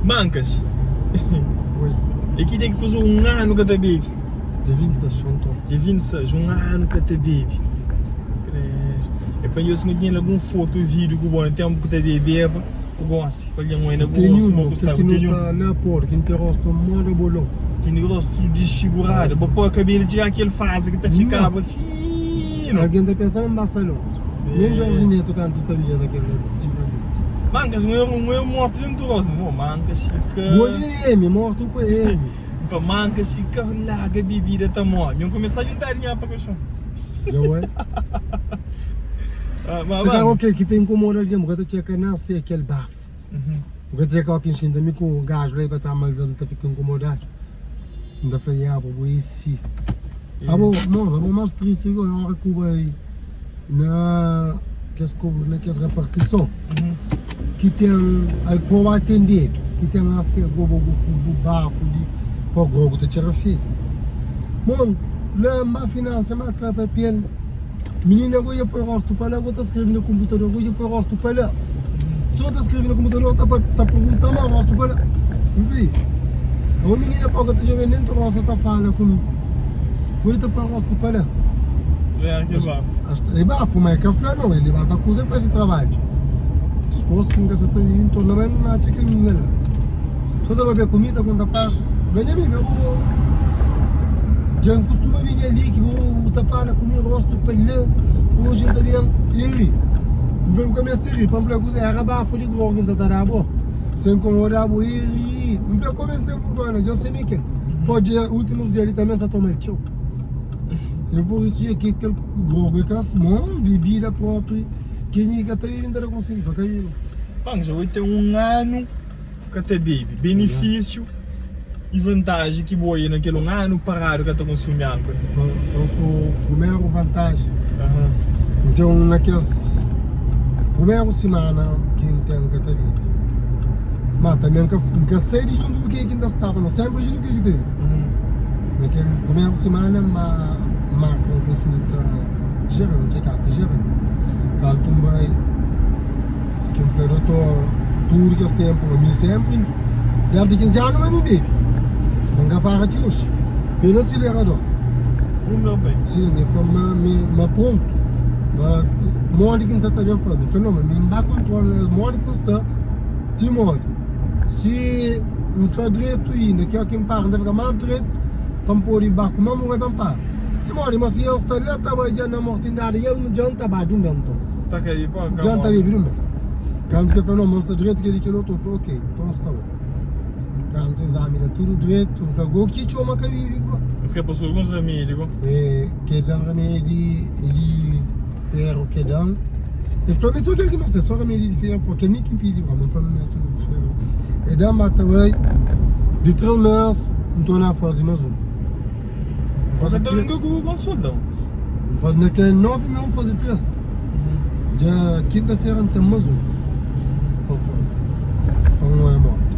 Mankas. Oi. É ki dia ki faze un anu ka ta bebe? Dia 26, onton. Dia 26, un anu ka ta bebe. Credo. É pa nhos ki tinha algun foto, vídeo ku bo na tempu ku ta bebeba, ku gosi, pa algen oi na bu rostu, ma ku sta. Kel ki nu sta la por, ki nu ten rostu moda bolon. Tene rostu disfiguradu, bo poi kabelu txiga kel fazi ki ta fikaba finu. Algen ta pensa ma N ba salon. Nen Jorge Neto kantu ta binha na kel antigamenti. Mankas, un erro, un erro mortu dentu rostu. Mo mankas si ka. Bo é M, mortu ku M. N fla mankas si ka larga bebida ta morre. Mi N kumesa djuntadu dinheru pa kaxon. Dja oi. Ma, Se ka kel ki ta inkomoda algen, bu ka ta txeka na se kel bafu. Bu ka ta txeka oki N xinta mi ku gaju la i pa ta mal ves N ta fika inkomodadu. N ta fla, ya bo, bo é si. Abo, mano, abo mas tristi go é ora ku bai na kes ku na kes repartison ki ten al pa bo atendedu, ki ten ase go bo ku bu bafu di pa grogu ta txera fedi. Mon, la N ba finansa, N ba tra papel. Minina go dja poi rostu pa la, go ta skrebe na konputador, go dja poi rostu pa la. So ta skrebe na konputador, ta ta pergunta ma rostu pa la. N fla, Abo minina pa ka ta djobe nen trosa ta fala ku mi. Go dja ta poi rostu pa la. É É bafu, ma e ka fla no, el ba ta kuza e faze trabadju. Dipos ki N ka sa ta N torna bai N atxa kel minina la. So ta papia ku mi, ta konta pa Fla nha amiga, bo dja N kustuma binha li ki bo ta fala ku mi rostu pa la, oji N ta ben e ri. N fla bu ka meste ri pa N fla kuzê, era bafu di grogu ki N sa ta da bo, sa inkomoda bo, e ri. N fla kome es ten vergonha, dja N sabe kel. Po dja ultimus dia li tanbe N sa toma-l txeu. E pur isu dja ki kel grogu e ka mo bibida propi, kenha ki ka ta bebe N ta da konsedju pa ka bebe. Bom, dja oi ten un anu. Ka ta bebe. Benefísiu i vantaji ki bu oia na kel un anu paradu ka ta konsumi álkol. Pa fla primeru vantaji, N ten un na kes primeru simana ki N ten ka ta bebe. Ma tanbe N ka sai di djuntu ku ke ki N ta staba, ma senpri djuntu ku ke ki ten. Na kel primeru simana N ba marka un konsulta jeral, un check-up jeral. Kantu N bai. Ki N fla dotor tudu kes tenpu ma mi senpri desdi 15 anu ma mi bebe ma N ka para ti oxi pe na asilerador sin el fla ma mi ma prontu ma modi ki N sa ta ben faze N fla no ma mi N ba kontrola modi ki N sta ti modi si N sta dretu inda ki oki N para N ta fika mas dretu pa N pode ba kuma N bai pa N para ti modi ma si N sta la ta bai dja na mortindadi dja N ta ba dun ben nton. Ta kai pa ka Dja N ta bebe di un bes. Kantu ki el fla, no, ma N sta dretu kel-li kel otu, N fla, ok, nton sta bon. Kantu izami da tudu dretu, N fla, go ki txoma ka bebe go. Es ka pasa alguns ramedi go? E, ke da-m ramedi di feru ke da-m. El fla, ma é so kel ki meste, é so ramedi di feru, purki é mi ki N pidi go, ma N fla, ma N meste di feru. E da-m, ba ta bai, di 3 mes, N torna faze más un. Faze 3. Nunka ku bu konsulta. N na kel 9 mes N faze 3. Dja kinta-fera N ten mas un pa N faze pa N oia morti.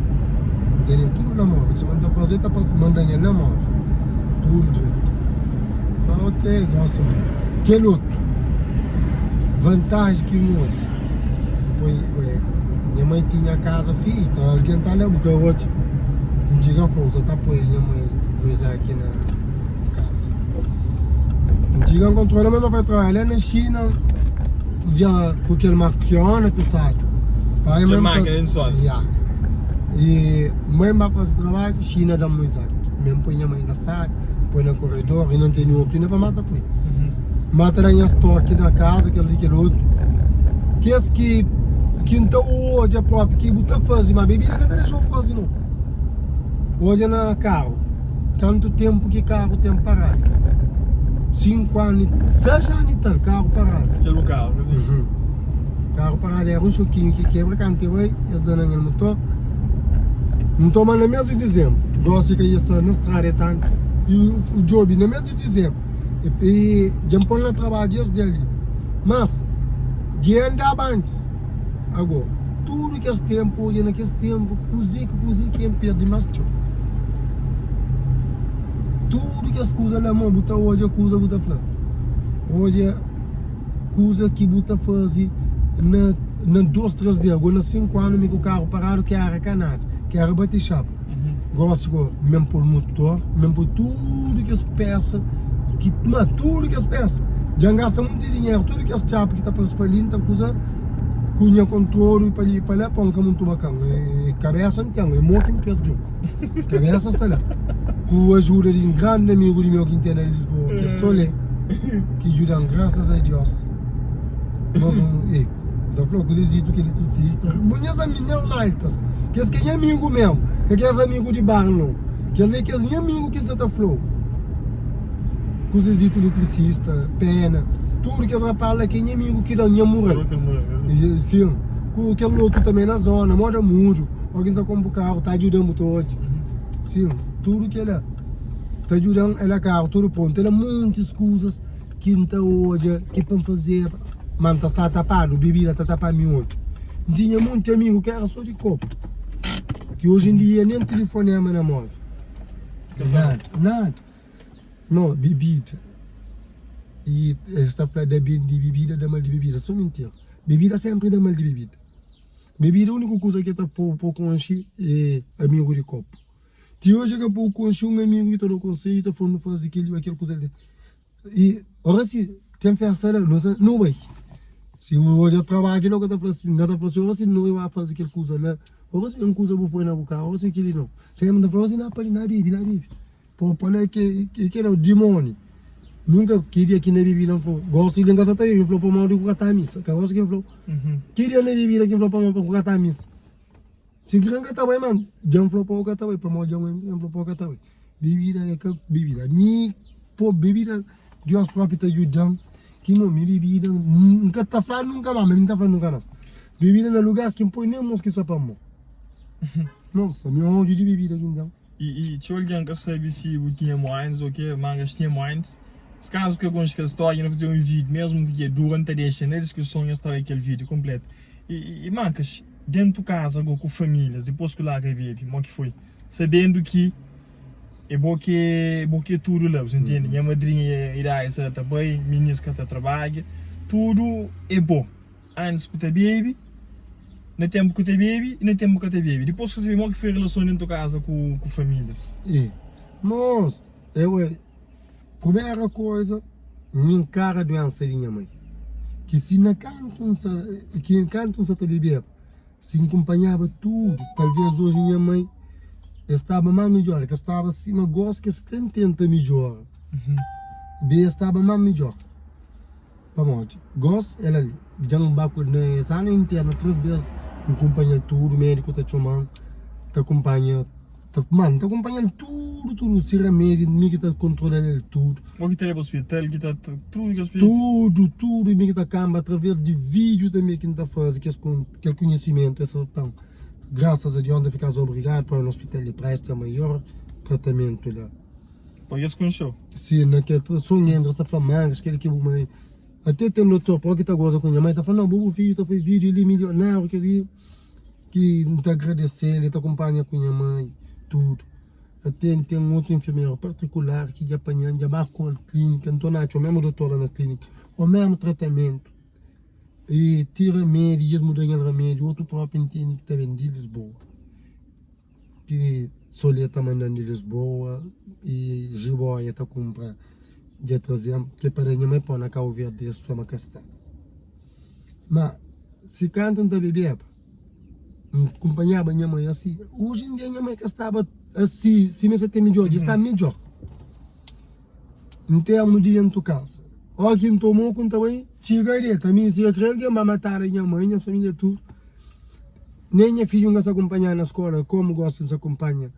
N tene tudu na móvel. Sima N ta faze ta parse ma N da-nha na móvel tudu dretu. N fla ok, gosi ma kel otu vantaji ki N odja foi nha mai tinha kaza fiju ta algen ta la bu ka odja. N txiga N fla N sa ta poi nha mai Moisaki na kaza. N txiga N kontrola ma el bai trabadja la na Xina dja ku kel makiona pisadu. Pai Kel mákina di sol. Ya. I mai ba faze trabadju, Xina da-m Moisaki. Mi N poi nha mai na sala, poi na koredor, i na N tene otu inda pa mata poi. Mata da nhas toki na kaza, kel li kel otu. Kes ki ki N ta odja propi ki bu ta faze, ma bebida ka ta dexa-u faze nau. Odja na karu. Kantu tenpu ki karu ten paradu? 5 anu, 6 anu i tal, karu paradu. Kel bu karu, ka si? Uhum. Karu paradu era un xokinhu ki kebra, kantu e bai, es da na nhel mutor. N toma na mes di dizembru, gosi ka ia sta na strada e tantu. I u djobi na mes di dizembru, i dja N pon na trabadju es dia li. Mas, dja e andaba antis. Ago, tudu kes tenpu, odja na kes tenpu kuze ki kuze ki N perde más txeu. Tudu kes kuza la mo bu ta odja kuza bu ta fla. Odja kuza ki bu ta faze na na dos, tres dia. Ago na 5 anu mi ku karu paradu ki era ka nada. Ki éra bate xapa. Gósi go, N ben pô-l mutor, N ben poi tudu kes pésa ki, ma tudu kes pésa. Dja N gasta monti dinheru, tudu kes txapa ki ta parse pa li, N ta kuza ku nha kontrolu pa li i pa la, pa N ka muntu bakan. E kabésa N ten, e mo ki N perde-u. Kabésa sta la. Ku ajuda di un grandi amigu di meu ki N ten na Lisboa, ki é Solé, ki djuda-m, grasas a Diós. Nos un, e. Ta fla ku Zezito ki eletricista. Bo nhas ami, nhas maltas, kes ki é nha amigu mesmu, ka kes amigu di bar nau. Kes li é kes nha amigu ki N sa ta fla-u. Ku Zezito eletricista, Pena, tudu kes rapaz la ki é nha amigu ki da-m nha mural. Sin, ku kel otu tanbe na zona, moda Mudju, ora ki N sa konpu karu ta djuda-m bu ta odja. Sin, tudu kela ta djuda-m, el da karu tudu prontu, el da montis kuzas. Ki N ta odja ki pa N fazeba Ma N ta sta tapadu, bebida ta tapa mi odju N tinha monti amigu ki éra so di kopu Ki oji en dia nen tilifonema na móvel Nada, nada No, bebida I es ta fla da ben di bebida, da mal di bebida So mintira, bebida sénpri da mal di bebida Bebida úniku kuza ki ta pô-u pa konxe é amigu di kopu Ti oji ka pô-u konxe un amigu ki ta da-u konsedju, ta fla-u nu faze kel-li ô kel kuza li I oracy ten festa la nu sa nu bai si bu odja trabadju la ku ta fla si nga ta fla si oracy nu bai fazi kel kuza la oracy un kuza bu poi na bu karu oracy kili no sema ta fla oracy na pali na bibi na bibi po pa la ke kela dimoni nunka ki dia ki na bibi la fla gosi li nga sa ta bibi fla pamodi ku ka ta misa ka gosi ki fla ki dia na bibida ki fla pamodi ku ka ta misa Si gran ka ta bai man djan fla pa bu ka ta bai pamodi djan bai djan fla pa bu ka ta bai bebida é ka bebida mi po bebida Dios propi ta djudan ki no mi bebida N ka ta fla nunka mas ma mi ta fla nunka mas bebida na lugar ki N poi nen mos ki sa pa mo nossa mi odju di bebida ki N ten. I txeu algen ka sabe si bu tinha moines ô ke, manga es tinha moines. Se kazu ka konxe kel stória, N ta faze un vídiu mesmu ki ke dura, N ta dexa na diskrison nhos ta odja kel vídiu konpletu. I mankas dentu kaza go ku famílias dipôs ku larga bebe, mo ki foi? Sabendu ki é bo ki bo ki é tudu la, bu sa ntende? Nha madrinha idadi sta ta bai, minis ka ta trabadja, tudu é bo. Antis ku ta bebe, na ténpu ku ta bebe i na ténpu ka ta bebe. Dipôs ku ta bebe, mo ki foi relason dentu kaza ku ku famílias? E, mos, eu é, primeira coisa, N inkara duensa di nha mai, ki si na kantu N sa, ki kantu N sa ta bebeba, si N kunpanhaba tudu, talvês oji nha mai e staba más midjór, e ka staba sima gósi ki es ta tenta midjora, be e staba más midjór. Pamodi gos el ali dja N ba ku el na es anu interu 3 bes N kunpanha-l tudu médiku ta txoma-m ta kunpanha ta ma N ta kunpanha-l tudu tudu si ramedi mi ki ta kontrola-l el tudu. Bo ki ta leba ospital ki ta tudu ki ospital. Tudu tudu mi ki ta kanba atraves di vídiu tanbe ki N ta faze kes kel kunhisimentu es ta ta-m grasas a Dios N ta fika-s obrigadu pa na ospital di Praia es ten maior tratamentu la. Poi es konxeu. Si na kel traduson entra ta fla mangas kel ki bu mai ate ten dotor propi ta goza ku nha mai ta fla no bo bu fidju ta fai video li milionário kel li ki n ta agradesel el ta kunpanha ku nha mai tudu ate n ten otu enfermeru partikular ki dja panhan dja ba ku el klinika nton atxa o mesmu dotor la na klinika o mesmu tratamentu e ti ramedi dja es muda nha ramedi otu propi n tene ki ta ben di lisboa. Ki Solé ta manda-m di Lisboa i Jiboia ta kunpra dja traze-m ki pa da nha mai pó na Kau Verdi es fla ma ka sta. Ma si kantu N ta bebeba N kunpanhaba nha mai asi oji en dia nha mai ka staba asi sima el sa ten midjór dja sta midjór N termu di dentu kasa óki N toma oku N ta bai txiga deta mi si ka kre algen ba matadu nha mai nha família tudu. Nen nha fidju N ka sa kunpanha na skola Komu gosta N sa kunpanha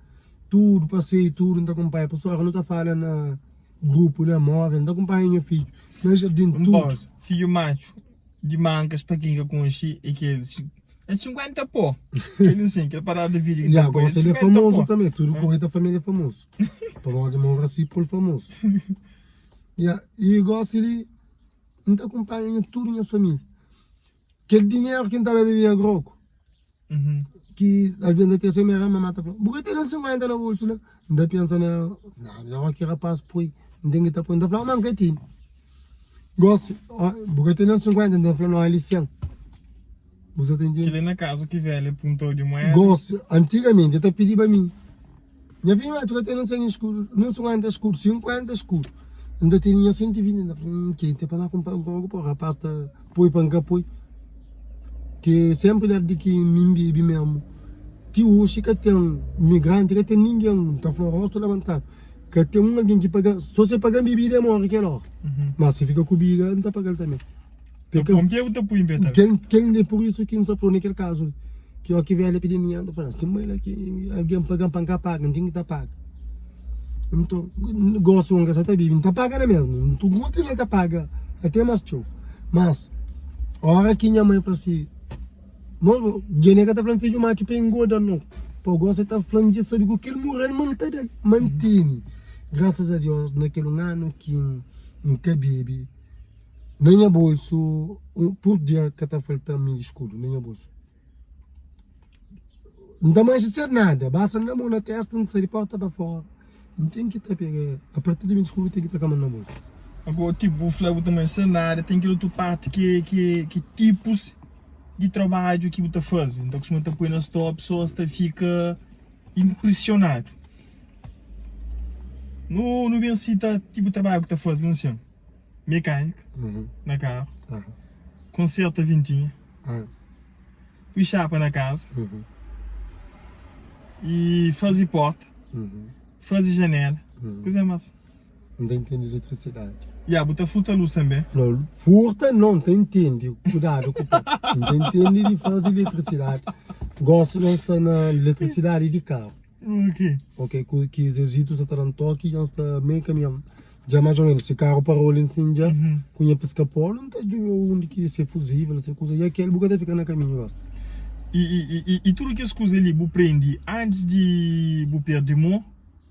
Tudu paseiu tudu N ta kunpanha Pastora nu ta fala na grupu na móvel N ta kunpanha nha fidju na jardin Un tudu. pausa, fidju matxu di mankas pa ken ka konxe é kel é 50 pó kel nsin kel parada di vídeo ki Ya ta poi é gosta el é 50 famozu pó tanbe tudu koi ta fla ma el é famozu pamodi mora si pô-l famozu Ya i gosi li N ta kunpanha nha tudu nha família. Kel dinheru ki N ta ba bebia grogu, ki alvês N ta ten sô mama ta fla, bu ka tene 50 na bolsu la? N ta pensa na, na óra ki rapás poi, N ten ki ta poi, N ta fla, ma N ka tene. Gósi, bu ka tene 50? N ta fla, no, ali 100. Bu sa ta intende? Kel-li na kazu ki velha punta-u di mueda. Gosi, antigamenti el ta pidiba mi, Nha fidju matxu ka ten nen 100 eskudu, nen 50 eskudu, 50 eskudu. N ta tene nha 120, N ta fla, Hum, ke N ten pa na kunpra grogu pa rapaz ta poi pa N ka poi. Ke senpri dadi di ki mi N bebe mesmu. Ti oxi ka ten migranti, ka ten ningen, N ta fla rostu labantadu, ka ten un algen ki paga, so si el paga-m bebida el more kel ora. Ma si el fika ku bida, N ta paga-l tanbe. Ta pô-m pé bu ta pui-m pé tanbe. Kel, kel, é pur isu ki N sa fla-u na kel kazu li, ki óki velha pidi dinheru, N ta fla, si mai la ki algen paga-m pa N ka paga, N ten ki ta paga. Nton, gósi un ka sa ta bibi, N ta paga na mesmu, N ta kontinua ta paga até más txeu. Mas, óra ki nha mai fla si, Mo, dja ka ta fla-m fidju matxu pa ingoda-m nau. Pa gósi el ta fla-m dja sabe ku kel mural ma N ta da-l, ma N tene. Grasas a Deus, na kel un anu ki N ka bebe, Na nha bolsu, pur dia ka ta falta-m mil iskudu na nha bolsu. N ta manxe ser nada, basta N da mon na testa, N sai di porta pa fora, N ten ki ta pega, a partir di mil iskudu ten ki ta kama na bolsu. Ago, tipo, bu fla bu ta manxe ser nada, ten kel otu parti ki ki ki tipus di trabadju ki bu ta faze. N ta kustuma ta poi na store, pesoas ta fika inprisionadu. Nu nu ben sita tipu trabadju ki ta faze, la nsin. Mekânika na karu, konserta vintinha, pui xapa na kaza i faze porta, faze janela, kuzê más? N ta intende eletrisidadi. Ya, bu ta furta lus tanbê? Não, furta não, N ta intende. Kudadu ku papu. N ta intende di faze eletrisidadi. Gosi nós sta na eletrisidadi di karu. Ok. Ok, ku ki Zezito sa ta dan toki, dja N sta mei kaminhon. Dja mais ou menos, si karu parou li nsin dja, ku nha piska-polu, N ta djobe undi ki se fuzível, se kuza, i akel bu ka ta fika na kaminhu gosi. I, i, i, i tudu kes kuza li bu prendi antis di bu perde mô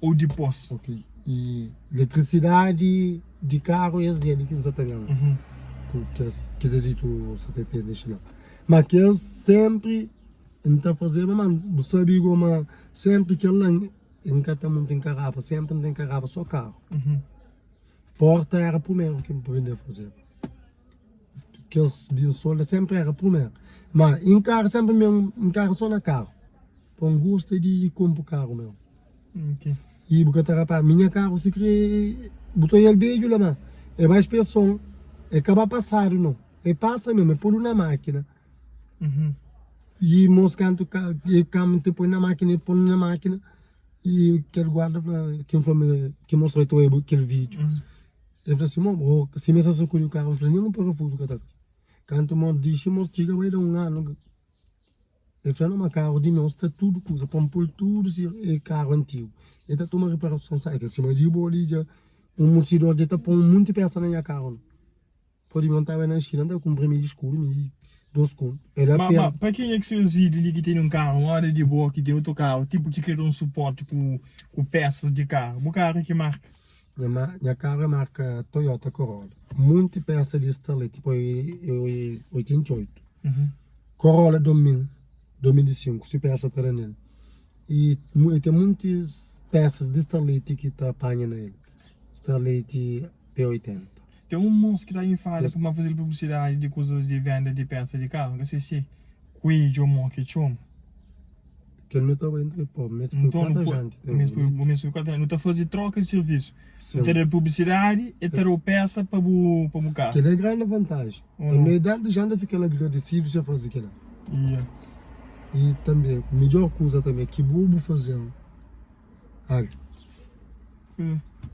ou dipôs? Ok, i letrisidadi di karu es dia li ki N sa ta ben ku kes ki Zezito sa ta tenta inxina-m. Ma kes senpri N ta fazeba, ma bu sabe go ma senpri kel la N ka ta muntu enkaraba, senpri N ta enkaraba so karu. Porta era primeru ki N prende fazeba. Kes di nsolda senpri era primeru. Ma N kara senpri mi N kara so na karu. Pa N gosta di konpo karu mesmu. I bu ka ta rapara, mi nha karu si kre bu ta oial bedju la ma e bai speson, e ka ba pasadu no, e pasa mesmu, e podu na makina. I mos kantu ka e kama te poi na makina e pon na makina i kel guarda fla ki fla mi ki mostra to e kel video el fla si mo bo si mi sa sukudi karu fla nin un parafuzu ka ta kai kantu mos dixi mos txiga bai da un anu el fla no ma karu di nos sta tudu kuza pon pul tudu si e karu antigu e ta toma riparason sa ke sima di bo li dja un mursidor dja ta pon un munti pesa na nha karu. Pode mi ta bai na Xina, N ta kunpra mi di skuru, mi di dos kontu. É da Ma, pena. ma, pa kenha ki sta es vídiu li ki tene un karu, un óra di bo ki ten otu karu, tipu ki kre da un suporti ku, ku pesas di karu, bu karu é ki marka? Nha ma, nha karu é marka Toyota Corolla. Munti pesa di sta li, tipu é, é 88. Corolla 2000, 2005, si pesa ta da nel. I e ten muntis pesas di Starlet ki ta panha na el. Starlet P80. Ten un mos ki ta infada pa ma fazel publisidadi di kuzas di venda di pesa di karu, nka se si Kuedju o mo ki txoma. Kel nu ta bai nta po, mes pui Nton nu 4 poi, janti ten mes pui, li. mes pui 4 janti, nu ta fazi troka di servisu. Nu ta Sim. da publisidadi e ta dau pesa pa bu pa bu karu. Kel é grandi vantaji. Ou Tanbe não? dadu janta fika el agradesidu dja fazi kela. Ia. I tanbe midjor kuza tanbe ki bu bu fazel. Ali.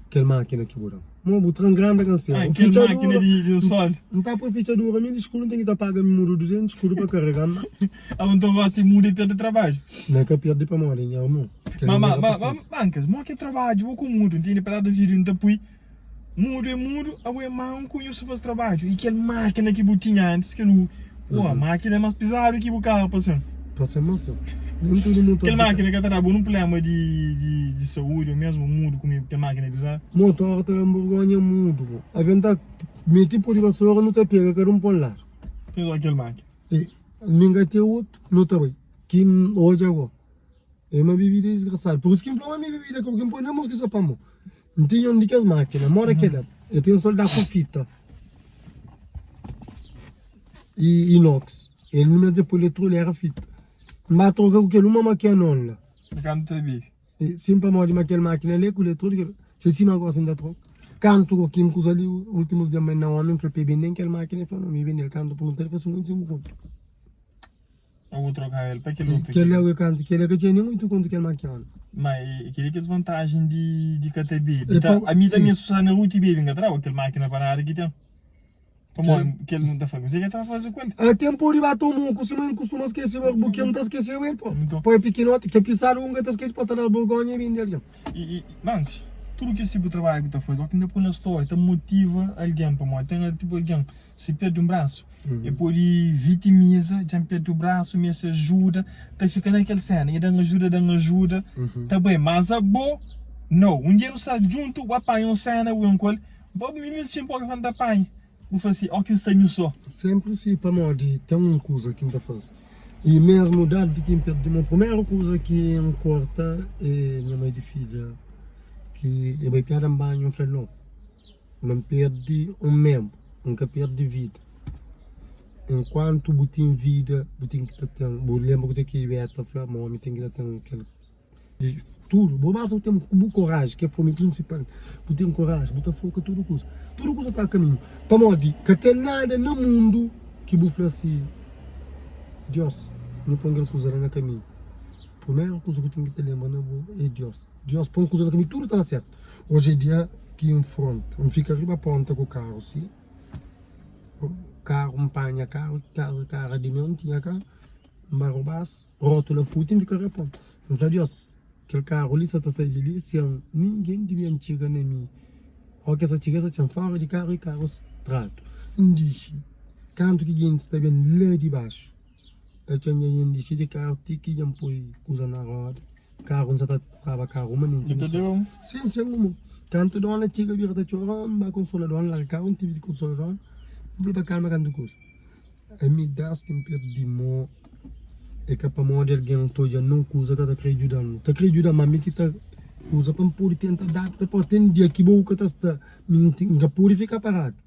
Kel mákina ki bu da-m. Mo, bu tra-m granda kansera. Ah, Un kel fitxadura. mákina di, di sol. N ta poi fitxadura, mi di skuru N ten ki ta paga mi mudu 200 skuru pa karega-m. Ah, nton gosi mudu é perde trabadju. N ka perde pamodi nha armun. Kel Ma, nha ma, ma, ma, rapasinhu. mankas, mo ki trabadju bo ku mudu, ntende? Pa da vídiu N ta pui Mudu é mudu, abo é manku nhu sa faze trabadju. I kel mákina ki bu tinha antis, kel u, pô, mákina é más pizadu ki bu karu pa sen. Pa sen ma sen. Nen tudu motor Kel ki ta. mákina ka ta da-bu nun prubléma di, di, di saúdi ô mésmu mudu ku kel mákina é pizadu? Motor ta da-m burgonha mudu, bo. Avion ta mete pô di basora, nu ta pega kada un pa un ladu. Pizadu kel mákina. I mi N ka ten otu, nu ta bai. Ki N odja go. É ma bebida é disgrasadu. Pur isu ki N fla ma mi bebida ka ki N poi na mos ki sa pa mo. N tinha un di kes mákina, mora kel la, el ten soldá ku fita i inox. El nu meste poi letrul era fita. N ba troka ku kel uma makianon la. Di kantu ta bebe. Sim pamodi ma kel makina li ku letrul kel se sima gosi N ta troka. Kantu ku kin kuza li ultimus dia mai na omi N fla pa e benden kel makina el fla no mi bendel kantu pergunta el fla si 5 kontu. Ô bu troka el pa kel otu Kel la kantu kel la ka tinha nen 8 kontu kel makiona. Ma e kel li kes vantajen di ka ta bebe. E pa Ami tanbe su sta na rua ti bebe N ka traba kel makina pa nada ki ten. Pamodi kel nu ta fla kuzê ki el ta faze ku el. A ten pode ba toma un ku sima N kustuma skese ma bu ki N ta skese el po. Po é pikinoti ke pisadu un ka ta skese po ta da-l burgonha i bindi algen. I Max, tudu kes tipu di trabadju ki ta faze, o ki N ta poi na story ta motiva algen pamodi ten tipu algen si perde un brasu el pode vitimiza dja N perde un brasu meste ajuda ta fika na kel sena e da-m ajuda da-m ajuda ta bai mas abo nau un dia nu sta djuntu bu apanha un sena bu ben ku el Bo mi mi sin pode fla N ta panha. Bu fla si, Óki N sta mi sô. Sénpri si, pamodi ten un kuza ki N ta faze. I mésmu dadi ki N perde mo, primeru kuza ki N korta é nha mai di fidja ki e bai piada N banhu. N fla-l, No, ma N perde un ménbru, N ka perde vida. Enkuantu bu ten vida, bu ten ki ta ten. Bu lenbra kuzê ki Beta fla ma ómi ten ki ta ten kel. Di tudu bo basta bu ten bu koraji ki é fomi prinsipal bu ten koraji bu ta foka tudu kuza tudu kuza ta kaminhu pamodi ka ten nada na mundu ki bu fla si Dios nhu pon kel kuza la na kaminhu primeru kuza ku ten ki ta lenbra na bo é Dios Dios pon kuza na kaminhu tudu ta da sertu oji é dia ki N fronta N fika riba ponta ku karu si karu N panha karu karu kara di meu N tinha karu N ba robas Rótula futi, N fika rapon. N fla, Diós, kel karu li sa ta sai di li sen ningen di ben txiga na mi. Óki es ta txiga, es ta txa-m fóra di karu i karu stradu. N dixi. Kantu ki gentis ta ben la di baxu, el txa-m dja N dixi di karu ti ki dja N poi kuza na róda. Karu, N sa ta traba karu manenti mi so. Sin, sen un mo. Kantu dóna txiga, bira ta txora, N ba konsola dóna, larga karu, N tibi di konsola dóna. N fla pa kalma kantu kuza. Ami das ki N perdi mo é ka pamodi algen ta odja num kuza ka ta kre djuda-m. Ta kre djuda-m ma mi ki ta uza pa N pode tenta adapta pamodi ten dia ki bo ka ta sta mi N ka pode fika paradu.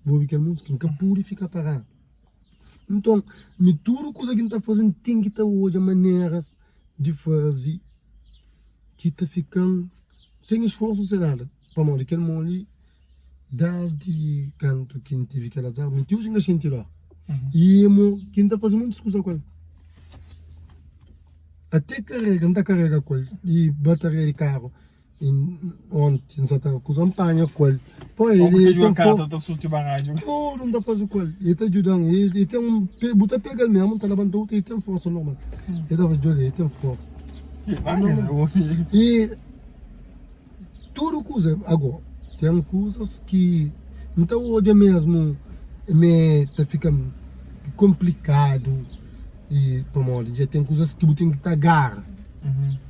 Bu obi kel múzika? N ka pode fika paradu. Nton mi tudu kuza ki N ta faze N ten ki ta odja maneras di faze ki ta fika-m sen isforsu sen nada pamodi kel mo li. Desdi kantu ki N tive kel azar, mi ti oji N ka xinti dor. I mo ki N ta faze montis kuza ku el. Ate karega, N ta karega ku el. I bataria di karu, onti N sa ta kuza, N panha ku el. Po, el ten forsa. Tudu N ta faze ku el. El ta djuda-m. El ten un, bu ta pega-l mesmu, ta labanta-u, el ten forsa normal. El ta fla, djobe, el ten forsa. I. Tudu kuza ago ten kuzas ki N ta odja mesmu me ta fika konplikadu i pamodi dja ten kuzas ki bu ten ki ta gara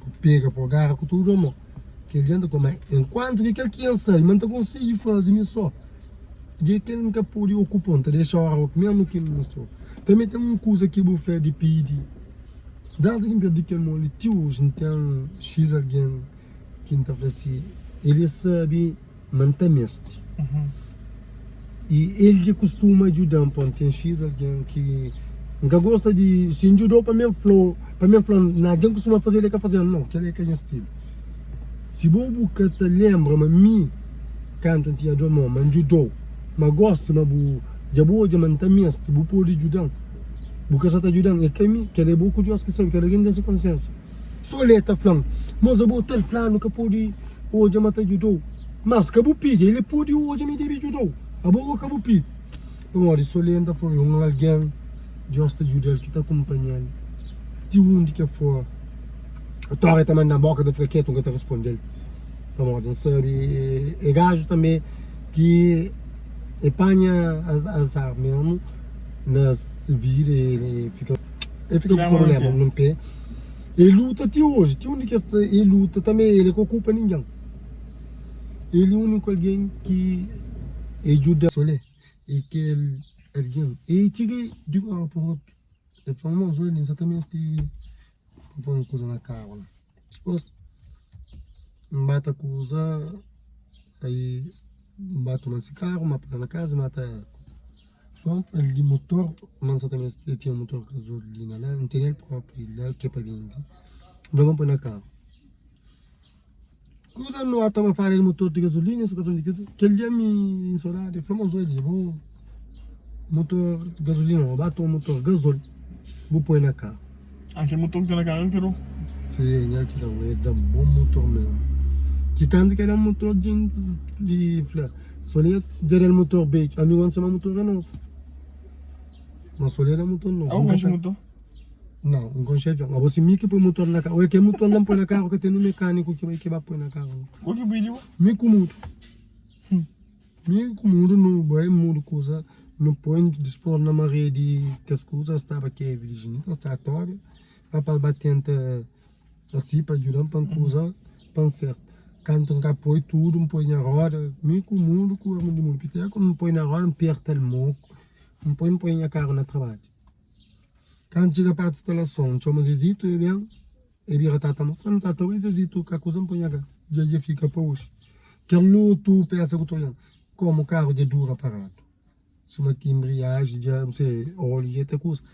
bu pega pa bu gara ku tudu amor kel dia N ta kome enkuantu ki kel ki N sai ma N ta konsigi faze mi so dja kel N ka pode okupa N ta dexa ora mesmu ki N meste tanbe ten un kuza ki bu fla di pidi desdi ki N perde kel moli ti oji N ten xis algen. Ki N ta fla si, El e sabe ma N ta meste. I el dja kustuma djuda-m pa N ten xis algen ki N ka gosta di. Si N djuda-u pa mi N fla-u, pa mi N fla-m, na dja N kustuma faze-l, el ka faze-l. Nau, kel-la é ka nha stilu. Si bo bu ka ta lenbra ma mi, kantu N tinha dor mon, ma N djuda-u, ma gosi ma bu dja bu odja ma N ta meste, bu pode djuda-m. Bu ka sa ta djuda-m, é ka mi, kel-la é bo ku Deus ki sabe, kada algen ten se konsiénsia. Solé ta fla-m, Mos abo tal flanu ka pode odja ma ta djuda-u. Mas ka bu pidi, el pode odja ma el debe djuda-u. Abo go ka bu pidi. Pamodi Solé N ta fla-u, é un algen Diós ta djuda-l ki ta kunpanha-l ti undi ki el for. Otora el ta manda-m boka, ta fika ketu, N ka ta responde-l. Pamodi N sabe é gaju tanbe ki el panha azar mesmu na se vida, el fika ku prubléma na pé. E luta ti oji, ti undi ki es sta e luta tanbe el e ka ocupa ningen. El e uniku algen ki e djuda. Solé e kel algen e txiga di un ora pa otu e fla irmons oi li N sa ta meste pa poi un kuza na karu la. Dipos N ba ta kuza ai N ba toma si karu N ba pega na kaza N ba ta. Bom, el di motor, ma N sa ta meste tinha motor gasolina la, N tene el propi la ki é pa bende, N fla, Bon poi na karu. Kuza nu ata ba fala di motor di gasolina, sa ta fla di kel, kel dia mi insodadu, el fla, Mon Zoe, bo motor gasolina, bo ba toma motor gasol, bu poi na karu. Ah, kel motor ki ta na karu el ki dau? Sim, el ki dau, el da bon motor mesmu. Ki kantu ki el da motor, jintis di fla, Solia dja da-l motor bedju. Ami gosi ma motor é novu. Ma Solia da motor novu. Abo konxe motor? Nau, N konxe avion. Abo si mi ki poi motor na karu. Oi, kel motor la N poi na karu ka ten un mekaniku ki bai ki ba poi na karu. Bo ki pui di bo? Mi ku mudu. Mi ku mudu nu bai mudu kuza, nu poi dispor na maré di kes kuza staba kebi di jinita, staba tobi. Rapaz ba tenta. Asi pa djuda-m pa N kuza pa N serta. Kantu N ka poi tudu, N poi nha roda, mi ku mundu ku armun di mundu. Pita ku N poi na roda, N perta-l moku, N poi N poi nha karu na trabadju. Kantu txiga parti stalason, N txoma Zezitu, e ben, e bira tata mostra-m, tata, oi Zezitu, ka kuza N poi nha karu, dja dja fika pa oxi. Kel otu pesa ku ta odja-m, komu karu dja dura paradu. Suma ki embriaji dja, N se, óleo dja ta kuza.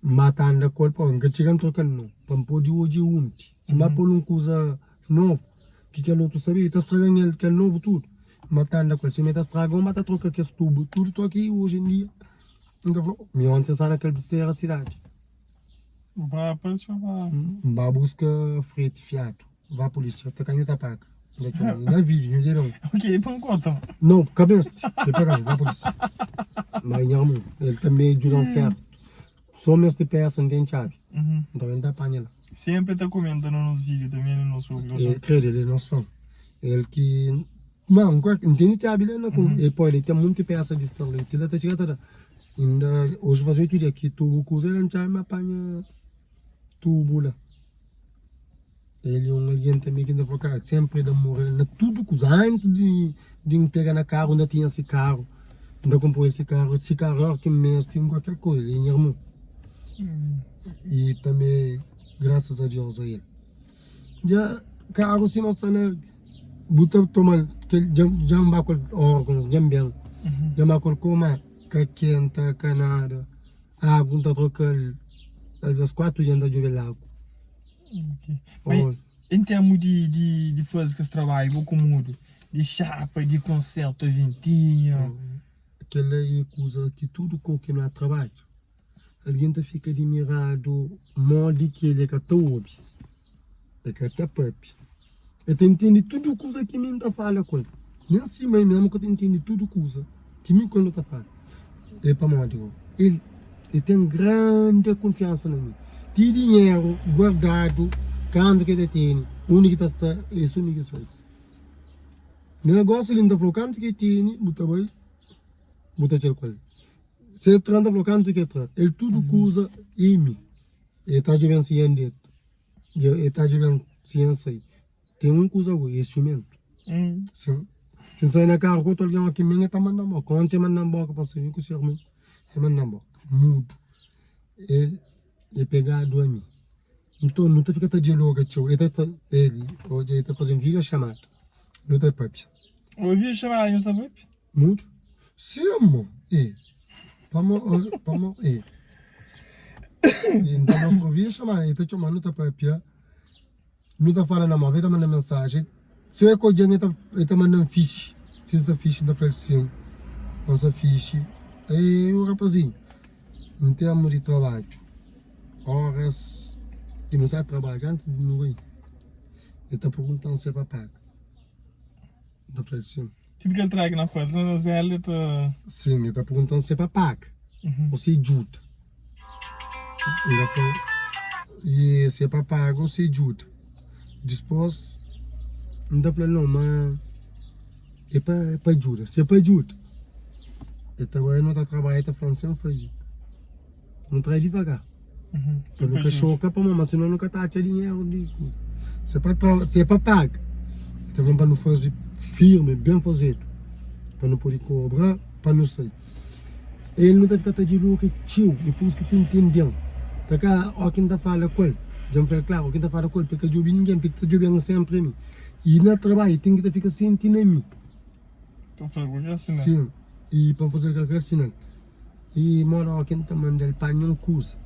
N ba ta anda ku el, pô, N ka txiga N troka-l nau, pa N pode odja unti. Si N ba pô-l un kuza novu, ki kel otu sabe, el ta straga-m el, kel novu tudu. N ba ta anda ku el, sima el ta straga, N ba ta troka kes tubu tudu. Toki oji en dia, N ta fla, mi onti N sta na kel bistera sidadi. Ba pa txeu ba. N ba buska freti fiadu. Va polícia, ta ka nhu ta paga. N ta txoma, na vídeo, nhu debe un. Ok, pa N konta. Não, ka meste. Ka pega, va polícia. Ma nha irmon, el tanbe djuda-m sertu. So meste pesa, N ten txabi. Nton el ta panha la. Sempre ta komenta na nos vídeo tanbe, na nos publikason. El krê, el é nos fã. El ki. Ma, N tene txabi la na. El pode, el ten monti pesa di sta la. Ti la ta txiga ta da. Inda oji faze 8 dia ki tubu kuza el ntxami ma panha tubu la. El é un algen tanbe ki N ta fla kara senpri el da moral na tudu kuza. Antis di di N pega na karu N ta tinha si karu, N ta konpo el si karu, si karu óra ki N meste N kualker kuza el é nha irmon. I tanbe grasas a Dios a el. Dja karu sima sta na bu ta toma-l kel dja N ba ku el órgons dja N ben dja N ba ku el koma. Ka kenta ka nada Agu N ta troka-l Talvês 4 dia N ta djobe-l agu Ok. Mas em termu di, di, di faze kes trabadju bo ku mudu, di xapa, di konsertu aventinha. Kel-la é kuza ki tudu kou ki na trabadju algen ta fika dimiradu modi ki el é ka ta obi, el ka ta papia. El ta intende tudu kuza ki mi N ta fala ku el. Nen si mai mésmu ka ta intende tudu kuza ki mi ku el nu ta fala. É pamodi go, el el ten grandi kunfiansa na mi. Ti dinheru guardadu kantu ki el ta tene, undi ki ta sta, é so mi ki sabe. Na gósi li N ta fla-u kantu ki el tene, bu ta bai, bu ta txer ku el. Si el tra, N ta fla-u kantu ki el tra. El tudu kuza é mi. El ta djobe-m si N deta. Dja e ta djuda-m si N sai. Ten un kuza go, é siumentu. Sin, si N sai na karu ku otu algen oki mi, e ta manda-m boka. Onti e manda-m boka pa N sai ku se armun, e manda-m boka. Mudu. El e pegadu a mi. Nton, nu ta fika ta dialoga txeu. E ta fla, el, odja, e ta faze-m video xamada. Nu ta papia. Ô, video xamada nhos ta papia? Mudu. Sim, mo. E. Pamo, pamo, e. E nta mostra o vídeo chamada, e ta txoma, nu ta papia, nu ta fala na mó, e ta manda mensagem. Se eu é e ta, e ta manda fixe. Se sta fixe, ta fala sim. Não sta fixe. E o rapazinho, em termos de trabalho, horas que não sabe trabalhar antes de não ir, ele ta perguntando se é para pagar. Ta fla sim. Tipu kel track na faz la na Zélia ta. Sim, el ta pergunta-m se pa paga ou se djuda. El ta fla e se pa paga ou se djuda. Dispos N ta fla-l no ma é pa é pa djuda. Se é pa djuda, el ta bai no ta trabadja el ta fla-m sen faze. Nu trai divagar. Pa nu ka xoka pamodi ma sino nu ka ta atxa dinheru di kuza. Se pa tra, se pa paga, ta fla pa nu faze firmi, ben fazedu, pa nu pode kobra, pa nu sai. El nu ta fika ta dialoga txeu, e pur isu ki ta intende-m. Ta ka óki N ta fala ku el, dja N fla-l klaru, óki N ta fala ku el pa el ka djobe ningen, pa el ta djobe-m senpri ami. I na trabadju ten ki ta fika sienti na mi. Pa faze kualker sinal. Sin, i pa N faze-l kalker sinal. I mora oki N ta manda-l panha un kuza,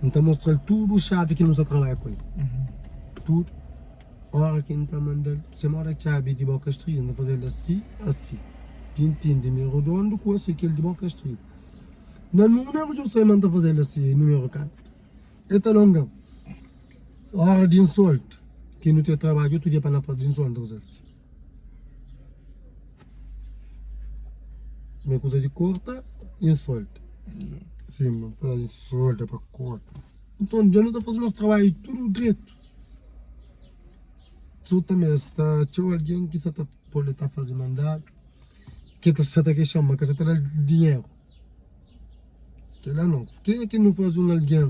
N ta mostra-l tudu xavi ki nu sta trabadja ku el. Tudu. Ora ki N ta manda-l, se mora txabi di boka strida, N ta faze-l asi, asi. Pi ntende mi rodondu ku asi kel di boka strida. Na numeru dja sai ma N ta faze-l asi, numeru kantu. El ta longa-m. Ora di N solta, ki nu ten trabadju otu dia pa na faze di N solta, N ta faze-l asi. Mi kuza di korta i solta. Sim, ma ta solta pa korta. Nton dja nu ta faze nos trabadju tudu dretu. So tanbe sta txeu algen ki sa ta pode ta faze mandadu, ki ta sa ta kexa-m ma ka sa ta da-l dinheru. Kela nau. Kenha ki nu faze un algen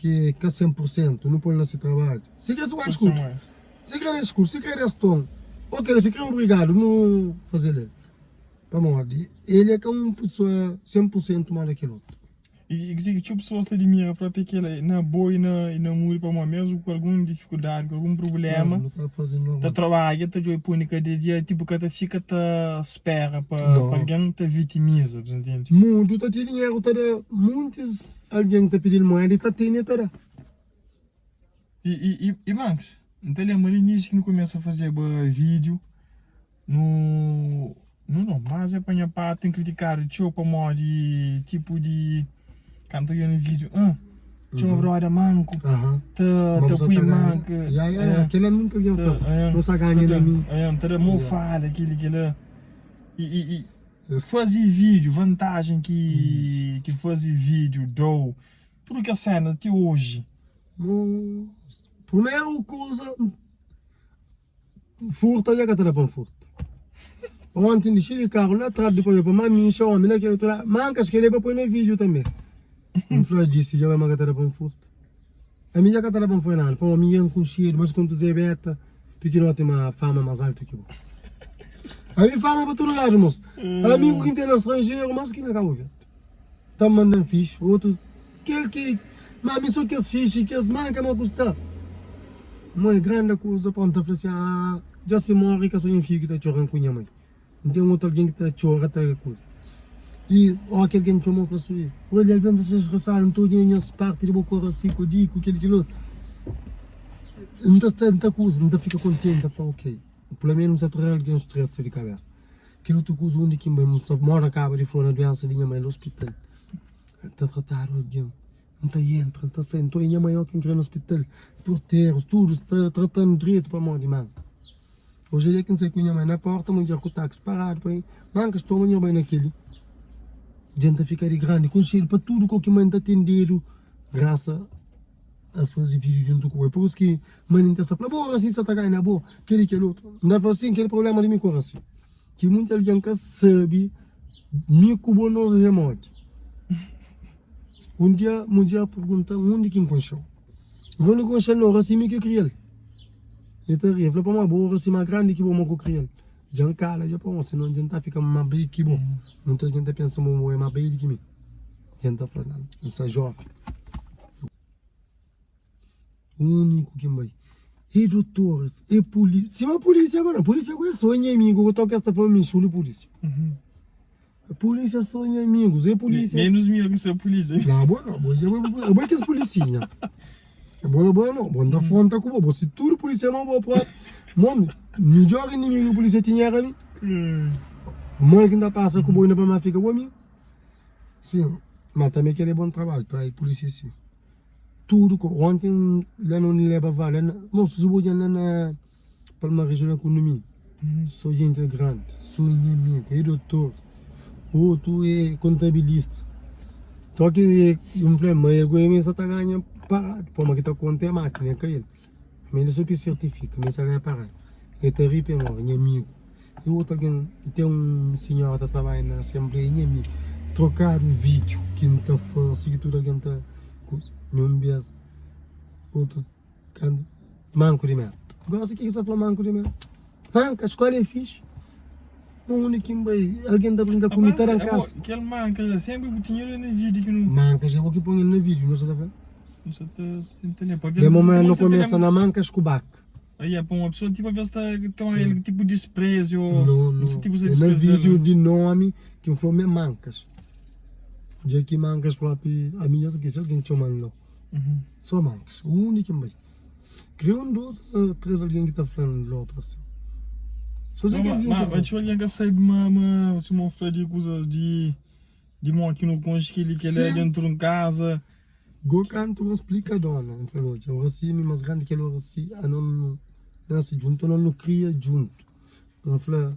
ki ka 100 pur sentu, nu pô-l na se trabadju. Si kre si ba diskuti, si kre diskuti, si kre des ton, ok, si kre obrigadu, nu faze-l el. Pamodi el é ka un pesoa 100 pur sentu moda kel otu. I kuzê ki txeu pesoas ta dimira própi é kel-la, na bo i na i na muri, pamodi mésmu ku algun difikuldadi, ku algun prubléma, Nu ta faze ta normal. trabadja, ta djobe pô-l kada dia, tipu ka ta fika ta spera pa Nau. pa algen ta vitimiza, bu ta ntende? Mundu ta ten dinheru ta da muntis Algen ta pidi-l moeda, el ta tene, el ta da. I, i, i, i Marcos, N ta lenbra na inísiu ki nu kumesa fazeba vídiu, nu, nu no, mas é pa nha parti N kritikadu txeu pamodi tipu di kantu odja na vídiu, ah, txoma broda manku, ta, ta pui manku, Ya, ya, ya, kel-la nunka algen fla, nu sa ganha na mi. Ta da mau fala, kel-li, kel-la, i, i, i. Faze vídeo, vantajen ki ki faze vídeo dou, tudo kes sena ti oji. Primeru kuza, furta dja ka ta da pa N furta. Onti N dixi di karu la tras dipôs dja pa ma mi inxa omi la kel otu ladu, ma N ka skede pa poi na vídeo tanbe. N fla djisi dja bai ma ka ta da pa N furta. Ami dja ka ta da pa N fla nada, pamodi mi dja N konxedu, mas kontu Zé Beta, pikinoti ma fama mas altu ki bo. Ami fama pa tudu ladu, mos. Amigu ki N ten na stranjeru mas ki na Kabu Verdi. Ta mandan fixi, otu kel ki, ma mi so kes fixi, kes manka ma ku sta. Mo é granda kuza pa N ta fla si, ah, dja si mori ka so nha fidju ki ta txoran ku nha mai. N ten otu algen ki ta txora, ta kuza. I óki algen txoma-u, fla si, Olha, algen ta sta stresadu, N ta odja nhas párti di bo kor asi, ku di, ku kel, kel otu. N ta sta, N ta kuza, N ta fika kontenti, N ta fla, ok, pelo ménus N sta tra algen stresa di kabésa. Kel otu kuza, undi ki N bai, N sta mora kaba di fla na duénsa di nha mai na ospital, ta tratadu algen, N ta entra, N ta sai, N ta odja nha mai óki N kre na ospital, porterus, tudu sta trata-m dretu pamodi manka. Oji é dia ki N sai ku nha mai na porta, mudjer ku taxi paradu pa mi, Mankas, toma nho bai na kel-li. Dja N ta fika di grandi, konxedu pa tudu ko ki mai N ta atendedu, grasa a faze vídiu djuntu ku bo. É pur isu ki mai N ta sta fla, bo Oracy sa ta ganha na bo, kel-li kel otu. N ta fla sin, kel prubléma di mi ku Oracy, ki munti algen ka sabe mi ku bo nos é modi. Un dia mudjer pergunta-m undi ki N konxe-u. N fla, undi ki N konxe-l? Na Oracy, mi ki kria-l. E ta ri, e fla, Pamodi bo ora sima grandi ki bo ma ku kria-l. Dja N kala dja pamodi sinon dja N ta fika ma bai ki bo. Munta algen ta pensa ma bo é ma bai di ki mi. Dja N ta fla, Nan, N sta joven. Uniku ki N bai é dotoris, é pulisia. Sima pulisia gora, pulisia ku é so nha amigu ku toka es ta fla mi xuli pulisia. Polícia são nha amigos, é polícia. Menos mi que sou polícia. Não, bo não, bo já bo, bo é kes policinha. Bo bo não, bo não tá fronta com bo, bo se tudo polícia não bo próprio. Mano, melhor inimigo que polícia tinha era mim. Mal que ainda passa com bo ainda para mais fica bo amigo. Sim, mas também que ele é bom trabalho para polícia sim. Tudo com ontem lá não leva vale, não se bo já lá na Palmares na kunumi so jenti grandi so nha amigu é dotor otu é kontabilista toki N fla ma el gomi el sa ta ganha paradu pamodi ki ta konta é makina é ka el ma el so pi sertifika ma el sa ganha paradu el ta ri pa el mori nha amigu e otu algen ten un sinhora ta trabadja na asenbleia nha amigu trokadu vidiu ki N ta fase ki tudu algen ta kuza un bes otu Kantu manku di mel. Gosi ki ki sa fla manku di mel? Manka, skola é fixi. Ma undi ki N bai, algen ta brinka ku mi, ta dan kasku. Kel manka la senpri bu tinha el na vídiu ki nu. Manka dja bo ki pon el na vídiu, nu sa ta fla. Nu sa ta tenta lembra. De momentu nu kumesa na mankas ku baka. Aí é pa uma pessoa tipo às vezes ta toma el tipo desprezo Não, não. tipo É na vídiu di nomi ki N fla-u ma é mankas. Dja ki mankas propi ami dja skese algen txoman lo. So mankas, undi ki N bai. Kre un dos a tres algen ki ta fla-m lo parse. So se kes Ma, ma txeu algen ka sabe ma, ma sima bu fla di kuzas di di mo ki nu konxe kel-li kel-la dentu di un kaza. Go kantu N splika dona, N fla-l, odja, Oracy mi mas grandi kel Oracy, anos nu nase djuntu, anos nu kria djuntu. N fla.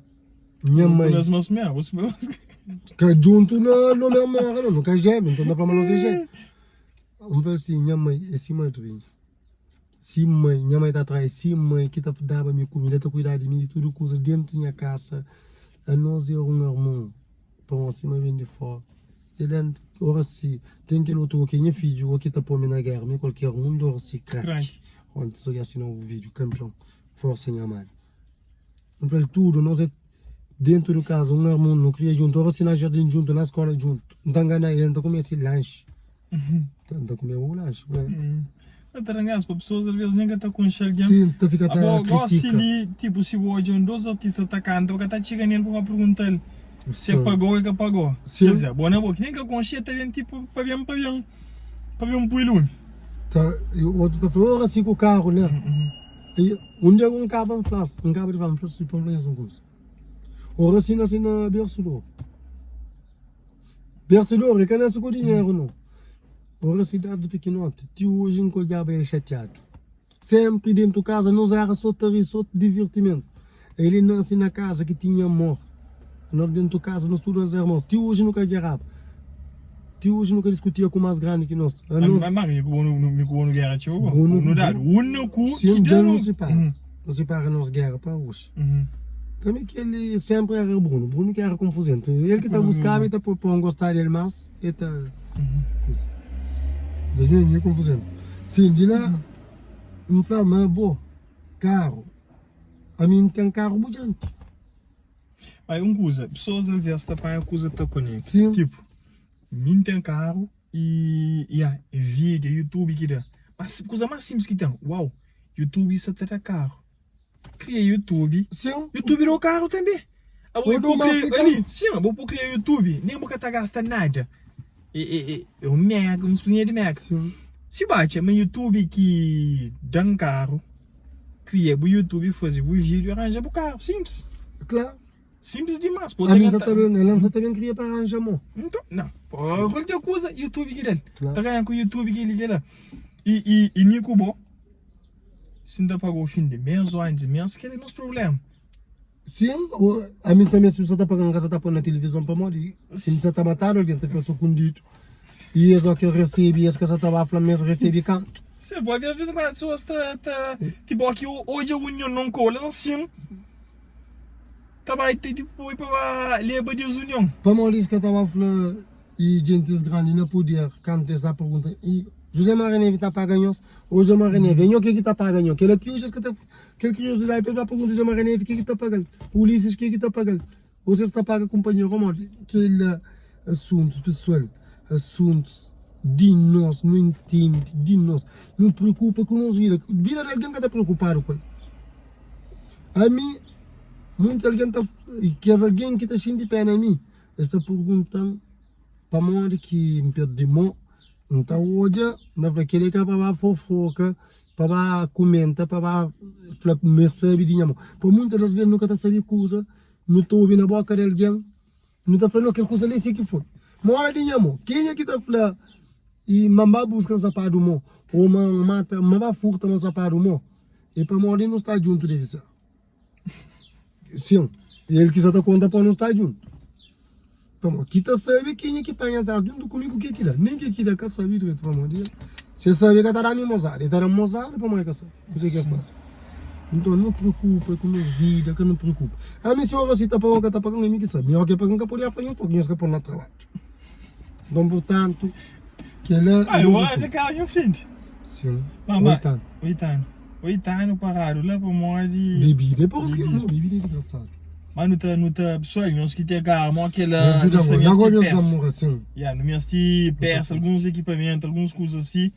Nha Bu mãe. nase mas mé, bu sube mas. Ka djuntu na no mesmu ora não, nu ka gêmeo, nton ta fla ma nos é gêmeo. N fla assim, nha mãe é si madrinha, si mãe, nha mãe ta trai si mãe ki ta daba mi kumida, ta kuidaba di mi di tudu kuza dentu nha kasa, anos era un armun, pamodi si mãe ben di fora, el da Oracy, ten kel otu ki é nha fidju, o ki ta pô mi na géra, mi kualker un di Oracy kraki. Onti so dja sina un vídiu, kanpion, forsa nha manu. N fla-l tudu, nos é dentu di kaza, un armun, nu kria djuntu, ora si na jardin djuntu, na skola djuntu. N ta ngana-l, el ta kume si lanxi. N ta kume bu lanxi, ué. Ta ta da pa pesoas alvês nen ka ta konxe algen. Sim, ta fika ta Abo gosi kritika. li, tipu si bu odja un dos artista ta kanta, bu ka ta txiga nel pa ba pergunta-l si el pagou o el ka pagou. Sim. Ker dizer, bo na bo ki nen ka konxe, el ta ben tipu pa ben pa ben pa ben pui lumi. Ta, e otu ta fla, ora si ku karu la. E un dia un kaba N fla-s, N kaba di fla, N fla si pa N fla nhos un kuza. Oracy nase na bersu di oru. Bersu di oru, e ka nase ku dinheru no. Oracy desdi pikinoti ti oji N ka odjaba el xatiadu. Senpri dentu kaza nos era so ta ri, so divirtimentu. El nase na kaza ki tinha amor. Nos dentu kaza nos tudu nos era amor. Ti oji nu ka geraba. Ti oji nu ka diskutia ku mas grandi ki nos. Anos. Ma mi ku bo mi ku bo nu gera txeu bo. Bo Nu dadu un na ku ki Sim, da dja nu. nu sipara. Nu sipara nos gera pa oji. Tanbe kel senpri era Bruno. Bruno ki era konfuzentu. El ki ta buskaba el ta poi pa un gosta di el mas el ta kuza. Dja nha konfuzentu. Sim, di la N fla ma bo karu. Ami N ten karu bu dianti. Bai un kuza, pesoas alvês ta panha kuza ta konekta. Sim. Tipo, mi N ten karu i ya, é vídeo, é YouTube ki da. Mas kuza más simples ki ten, uau, YouTube sa ta da karu. Kria YouTube, Sim. YouTube da-u karu tanbê. Abo Ou dau bu más kria, ki karu. ali, sim, abo bu kria YouTube, nen bu ka ta gasta nada. É, é, é, é un mega, uns kuzinha di mega. Sim. Si bu atxa ma YouTube ki da-m karu, Kria bu youtube faze bu video aranja bu carro simples. Claro. Simples dimas. Ami nsa ta ben, ela nsa ta ben kria pa aranja mo. Nton, não. Pô, qualquer coisa, YouTube ki del. Claro. Ta ganha ku YouTube ki li la. E e e mi ku bo. Se nta paga o fim de mês ou antes de mês, kel é nos problema. Sim, ami também se nsa ta paga nka sa ta poi na televisão pamodi si nsa ta matadu algen ta fika sukundidu e es oki recebi es ka sa ta ba fla ma es recebi kantu. Sim, pode às vezes quando pessoas tá tá tipo aqui hoje a união não cola assim tá vai ter tipo pa ba leba desunião. Pamodi es ka ta ba fla e gentis grandi na puder kantu es ta pergunta e José Maria Neves ta paga nhos? Ô José Maria Neves é nho ke ki ta paga nho? Kela ti oji es ka ta Kel kuriosidadi pa el ba pergunta José Maria Neves ke ki ta paga-l, Ulisses ke ki ta paga-l, ô si es ta paga kunpanheru pamodi kel asuntus pesoal, asuntus di nos, nu intende di nos, nu preokupa ku nos vida, vida di algen ka ta preokupadu ku el. Ami, munti algen ta, kes algen ki ta xinti pena mi, es ta pergunta-m pamodi ki N perde mô. N ta odja, N ta fla, kel-li é ka pa ba fofoka, pa ba kumenta, pa ba fla ma es sabe di nha mon. Pabia munta das ves nu ka ta sabe kuza, nu ta obi na boka di algen, nu ta fla, no, kel kuza li é si ki foi. Ma ora di nha mon, kenha ki ta fla i ma N ba buska N sapadu mo, ô ma N mata, ma N ba furta ma N sapadu mo? É pamodi nu sta djuntu, debe ser. Sin, el ki sa ta konta pa nu sta djuntu. Pamodi ki ta sabe kenha ki panha azar djuntu ku mi ku ke ki da. Nen ke ki da ka sabe dretu pamodi el si el sabe el ka ta da mi mozada. El ta da-m mozada pamodi el ka sabe kuzê ki el fase. Nton nu preokupa ku nos vida, ka nu preokupa. Ami si ora si ta paga o ka ta paga-m é mi ki sabe. Mi oki paga-m ka pode fla nhos pabia nhos ka pô-m na trabadju. Nton purtantu kel-la Ah, é eu nos acho asuntu. que é frente. Sin, Mama, oitanu. oitanu. Oitanu paradu la pamodi. Bebida é pa os ki não, bebida é digrasadu. Mas nu ta, nu ta, pessoal, nhos ki ten karro, mo kela, Nhos djuda nu sta mo, mesti agora nhos da peça. mora sim. Yeah, nu mesti peça, alguns ekipamentu, alguns kuzas asi.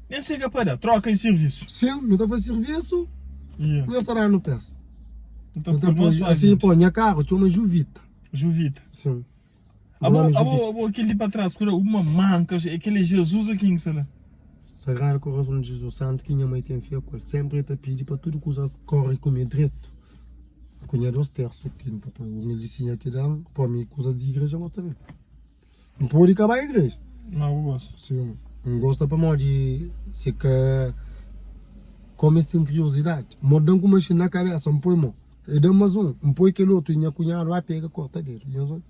Nem sei ka pa da, troka di servisu. Sim, nu ta fazi servisu, Yeah. nhos ta danu peça. Nu ta Nu ta poi poi, nosso assim, agente. pô, nha karro txoma Juvita. Juvita. Sim. Abo, Nome abo, Juvita. abo, kel di pa tras, kuda, uma manka, é kel é Jesus ou quem que será? Sagrado Coração de Jesus, santo ki nha mãe ten fé ku el, sempre el ta pidi pa tudu kuza kori ku mi dretu. Ku nha dos tersu ki N ta poi un milisinha ki dan, pa mi kuza di igreja N gosta del. N podi ka bai igreja. Ma bu gosta? Sim, N gosta pamodi si ka kome es ten kuriosidadi. Mo dan ku maxina na kabesa, N poi mo. E dan mas un, N poi kel otu i nha kunhadu ba pega korta dedu. Nhos odja?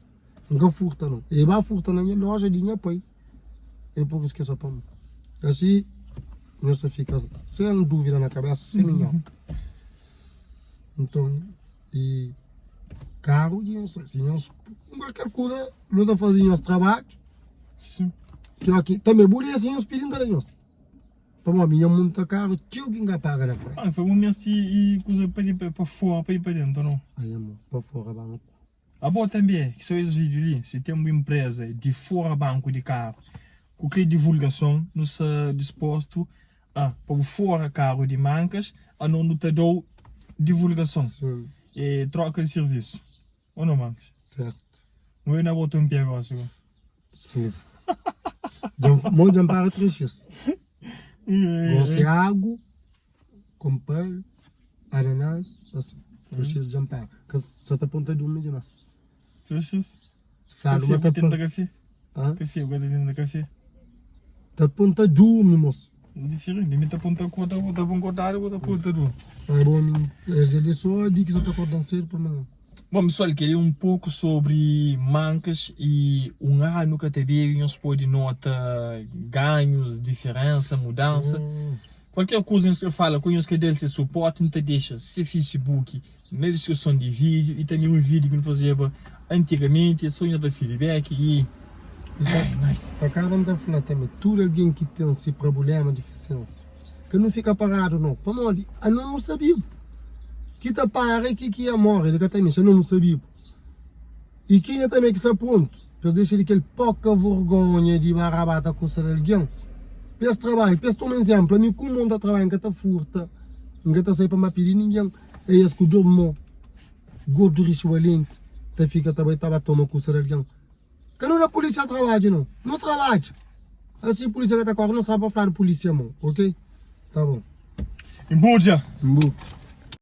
N ka furta no. E ba furta na nha loja di nha pai. E pur isu ki es sa pa-m. Asi nhos ta fika sen duvida na kabesa, sen minhoka. Nton, i karu di nhos, si nhos kualker kuza, nu ta faze nhos trabadju. Sim. Pior ki tanbe bu lê si nhos pidi N ta da nhos. Pamodi mi nha munta karu txeu ki N ka paga na praia. Ah, foi un mesti i kuza pa di pa fora pa i pa dentu, não? Ai amor, pa fora banku. Abo tanbe ki sa es video li, si ten bu empresa di fora banku di karu ku kre divulgason, nu sa dispostu a pa bu fora karu di mankas, ano nu ta dau divulgason Sim. e troka di sirvisu. Ou não, Marcos? Certo. Não é na bota um pé gosi go. Sim. Djan, mo djan para 3x. Gosi agu, kompal, ananás, asi. 3x djan para. Ka sa ta ponta durmi dimas. 3x? Fladu ma ta tenta kafé. Kafé, bu ka ta tenta kafé. Ta ponta durmi, mos. Diferente, mi ta ponta korda, bu ta pon kordadu, bu ta ponta durmi. Ah, bom, es ali só di ki sa ta kordan sedu pa manhã. Bom pessoal, kel-li é un poku sobri mankas i un anu ka ta bebe, nhos pode nota ganhus, diferensa, mudansa. Kualker kuza nhos kre fala ku nhos kre da-l se suporti, N ta dexa se Facebook na diskrison di vídiu i tanbe un vídiu ki N fazeba antigamenti, é so nhos da feedback i nice. Pa kaba N ta fla tanbe, tudu algen ki ten se prabulema di difisiensia, Ka nu fika paradu nau, pamodi ano nu sta bibu. Ki ta para e ki ki ya more, el ka ta mexe, ano nu sta bibu. I kenha tanbe ki sta prontu pa es dexa di kel poka vergonha di ba rabata kusa di algen, pa es trabadja, pa es toma izemplu. Ami kuma N ta trabadja, N ka ta furta, N ka ta sai pa N ba pidi ningen. E es ku dor mo, gordu rixu balenti, ta fika ta bai ta ba toma kusa di algen. Ka nu da polícia trabadju não. Nu trabadja. Assim polícia ka ta corre, nos tra pa fladu polícia mo, ok? Tá bom. Mbuja. Mbu.